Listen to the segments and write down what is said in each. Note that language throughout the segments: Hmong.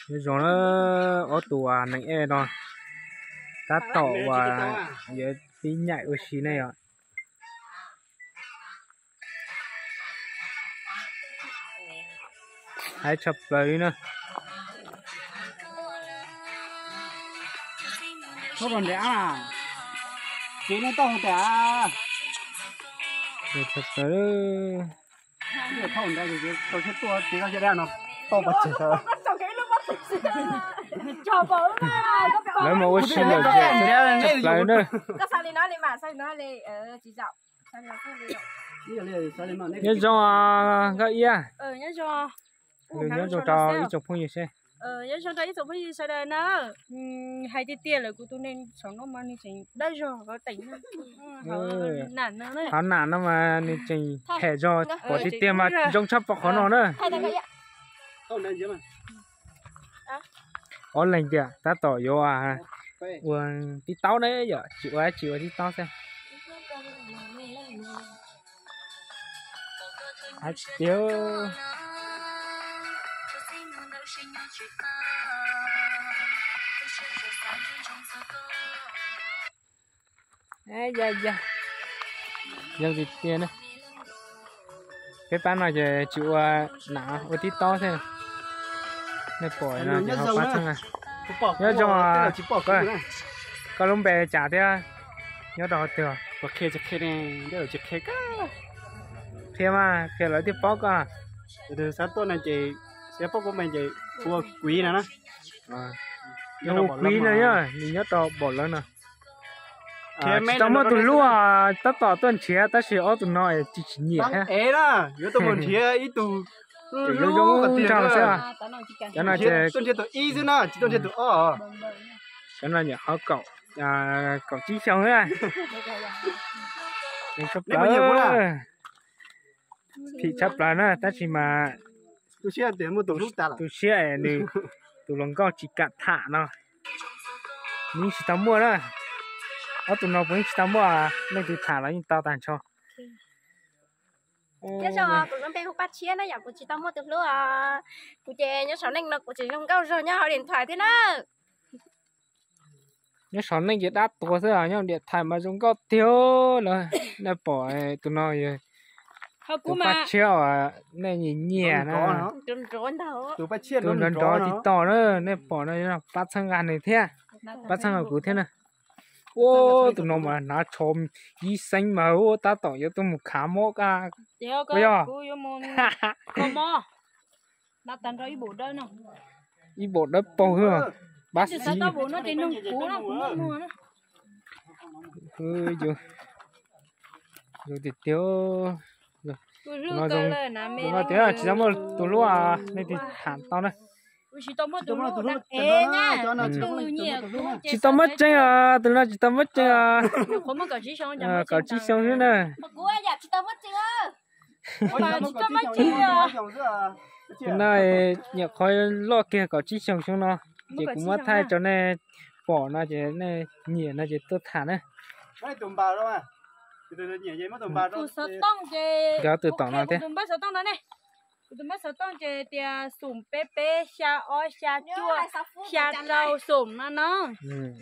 Nyob zoo na, ob tug neeg ej no tab tom uas yuav pib nyaim ua si ne yom. Haib tshaj plaws li na. Tshaj plaws. Lawv mas ua si lawm tshaj plaws na. Nyob zoo Nkauj Iab. Nws nyob zoo rau ib tsoom phooj ywg seb. Nyob zoo rau ib tsoom phooj ywg sawv daws na. Hais tiag tiag lawm kuv tus neeg saum no mas nws tseem dawb zog teem na. Qhov nam no mas nws tseem phem zog, pom tiag tiag mas zoo tshaj pom qhov no na. Ob leeg tiag tab tom yuav ua tib taub ne yom, tsis ua tsis ua tib taub xwb. Tiag. Ya ya, zoo tiag tiag na. Peb pab no ces tsis ua nam ua tib taub xwb. Nej pom no ces ho pab txheeb. Nyob zoo, koj lub npe cas thiab nyob rau qhov twg? Qhia mas, qhia lawv thiaj paub koj. Xav tuaj no ces, xav paub kuv npe ces hu ua Kuiv no na. Nws hu Kuiv no, nws nyob rau npaum lawv no. Tsis tau muaj tus hlub, tab tom tuaj nrhiav tab sis ob tug no tsis tsis nyiam thiab. Yuav tuaj mus nrhiav ib tug zoo zoo nraug xwb. Cov no ces, cov no nyuam qhuav kaum, kaum tsib xyoo xwb. Tshaj plaws, phim tshaj plaws na tab sis mas tu siab es nws tus hluas nkauj tsis kam tham no. Nws yeej tsis tau muaj na. Ob tug no puas yeej tsis tau muaj leej twg tham los yeej tau tag nrho. Nyob zoo, kuv lub npe hu Paj Tshiab na yom, kuv tsis tau muaj tus hlub os. Kuv ces nyob saum neej no kuv tseem zoo nkauj zog nyob hauv điện thoại thiab na. Nyob saum neej ces dab tuag xwb, nyob điện thoại mas zoo nkauj tiag lawm. Nej pom tus no, tus Paj Tshiab uas nej nyiam nyiam na, tus nrov nrov TikTok na, nej pom no pab txhawb nqa nws thiab, pab txhawb nqa kuv thiab na. Ua tus no mas hnav tsho ib xeeb mas ua tab tom yuav tuaj mus khav mob kab. Yog ib npaum dawb paug xwb, pab xis. Zoo tiag tiag. Tus no zoo tiag, tsis tau muaj tus hlub, nej tig tham tau na. Tsis tau muaj tseeb os, tus no tsis tau muaj tseeb os. Kaum tsib xyoo xwb na. Tus no nyuam qhuav loj kiag kaum tsib xyoo xyoo no, ces kuv muab thaij rau nej pom no ces nej nyiam no ces tuaj tham na. Cov tom tom no thiab. Kuv tus npawb xov tooj ces tias xoom peb peb xya ob xya cuaj xya rau xoom no no.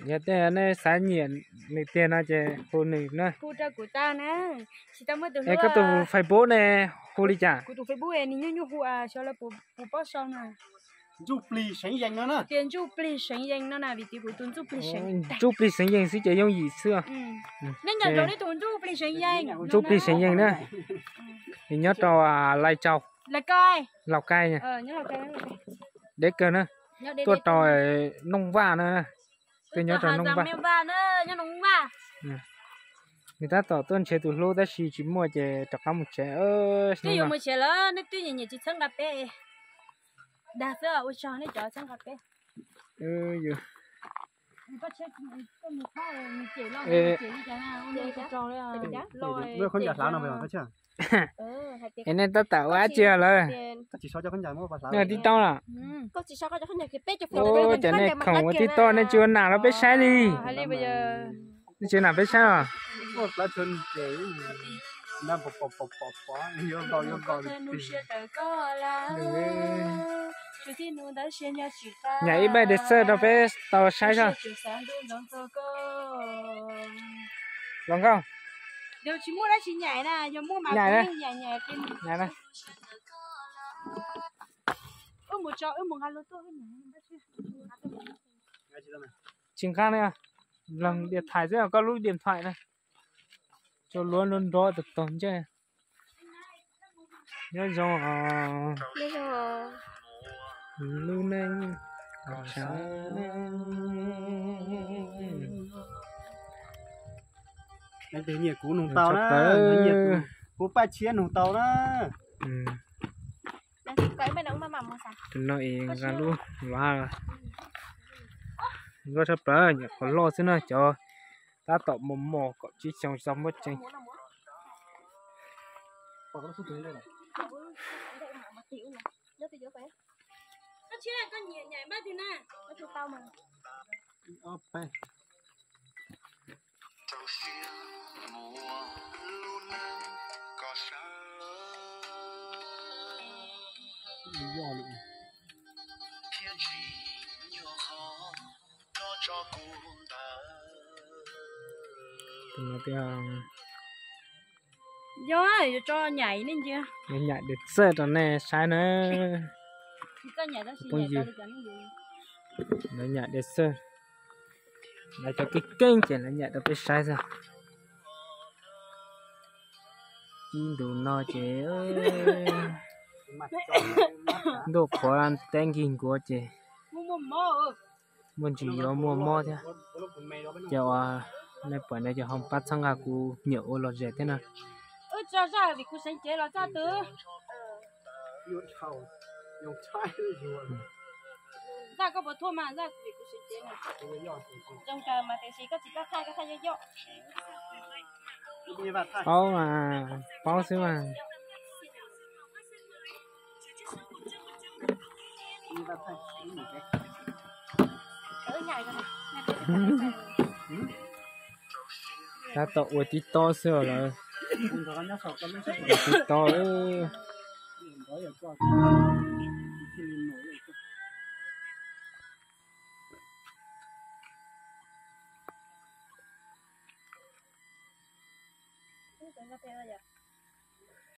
Yog tias nej xav nyiam nws tiag no ces hu nws na. Hu rau kuv tau na. Tsis tau muaj tus hlub. Koj tus Facebook ne, hu li cas? Kuv tus Facebook nws nyuaj nyuaj hu, xyov lawv puas paub sau na. Tias Ntsuj Plig Seev Yees no na, vim tias kuv tus Ntsuj Plig Seev, Ntsuj Plig Seev Yees xwb ces yooj yim xwb. Nej nco ntsoov nej tus Ntsuj Plig Seev Yees. Ntsuj Plig Seev Yees na. Nws nyob rau Lai Châu, Lào Cai, deb kawg na. Tuaj rau Noo Vaj na. Tuaj nyob rau Noo Vaj. Nws tab tom tuaj nrhiav tus hlub tab sis tsis muaj ces rov qab mus tsev. Twb yuav mus tsev lawm, nej twb nyiam nyiam tsis txhawb nqa peb. Dag xwb, ua tsaug nej cov txhawb nqa peb. Es nej tab tom ua dab tsi lawm? Nej ua TikTok los? Cov nej khoom ua TikTok nej tsis ua nam rau peb saib li. Nej tsis ua nam peb saib os? Nyob pom pom pom pom, yuav nkaus yuav nkaus. Nyaim ib npaij dej xwb rau peb tau saib saib. Los nkauj. Nyaim na. Nyaim na. Tsis nqa na, leej diam thais xwb, koj lub diam thais na. Tso luab nrov nrov tag tog ntsej. Nyob zoo os. Lub neej. Leej twg nyiam kuv nug tau na, nyiam kuv paj tshiab nug tau na. Tus no es nqa lub luav, luav tshaj plaws, nyuam qhuav loj xwb na, cov tab tom mos mos kaum tsib xyoo tsis tau muaj tseeb. Yog, yuav tso nyaim ne ntsia. Nyaim dej xwb rau nej saib na. Phooj ywg, nyaim dej xwb. Lawv cov keej keej ces lawv nyaim rau peb saib xwb. Ib ntus no ces ntuj qhuav teb nkig nkuav ces muaj ntsis yuav muaj mob thiab. Ces uas nej pom no ces ho pab txhawb nqa kuv nyuam ua los zem thiab na. Wb tso zaj vim kuv seev cev los txaj twg. Zaj koj puas thuaj mas zaj vim kuv seev cev no. Zoo kawg mas tiam sis koj tsis paub thaij, koj thaij yoj yoj. Paub mas, paub xwb mas. Tab tom ua tib tob xwb os lawm. Ua tib tob.